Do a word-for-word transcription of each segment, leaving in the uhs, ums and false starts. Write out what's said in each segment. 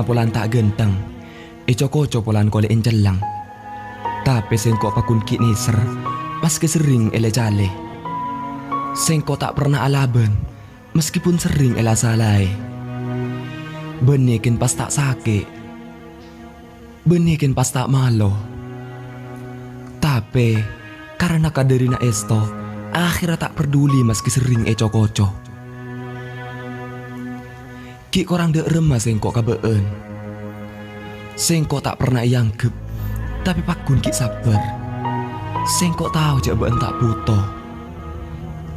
Polana ta' ghântheng, èco-koco polana kolè encelleng. Tapè sèngko' paggun ghi' nèser, maskè serrèng èlè-calè. Sèngko' ta' perna alabân, maskèpon serrèng èla-salaè. Bânnè ghi' pas ta' sakè', bânnè ghi' pas ta' malo. Tapè, karana kadhârina èsto, akhèrra ta' parduli maskè serrèng èco-koco. Ghi' korang dâ' remma sèngko' ka bâ'ân. Sèngko' ta' perna èangghep, tapè paggun ghi' sabbhâr. Sèngko' tao jâ' bâ'ân ta' buto,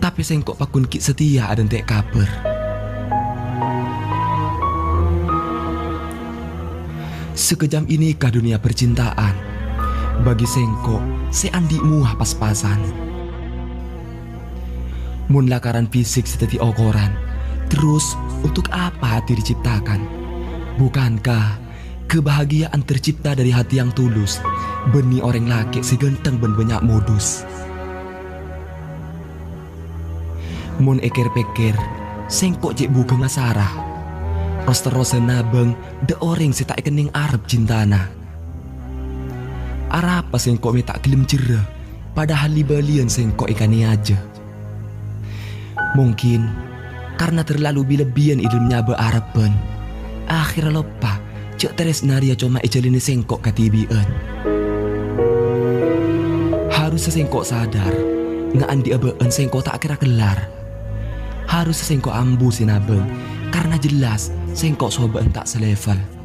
tapè sèngko' paggun ghi' satèya adhânte' kabhâr. Sakejjam ini ka dunia percintaan, bagi sèngko' sè andi' mowa pas-pasan. Mon lakaran fisik sè dhâddhi okoran, terros untuk apa hati diciptakan? Bukankah kebahagiaan tercipta dari hati yang tulus, bânnè orèng lakè' sè ghântheng bân bânnya' modus? Mon èkèr-pèkkèr, sèngko' cè' bhughângnga sara. Ros-terrosan nabâng dâ' orèng sè ta' èkennèng arep cintana. Arapa sèngko' mè' ta' ghellem jerrâ, padahal li-bâliyân sèngko' èkanèyajâ? Mungkin karna terlalu bi-lebbiyân è dhâlem nyabâ arebbhân, akhèrra loppa jâ' tarèsna rèya coma èjhâlânè sèngko' kadhibi'ân. Harusâ sèngko' sadar, ngaandi'â bâ'ân sèngko' ta' kèra kellar. Harusâ sèngko' ambu sè nabâng, karna jelas sèngko' so bâ'ân ta' salevel.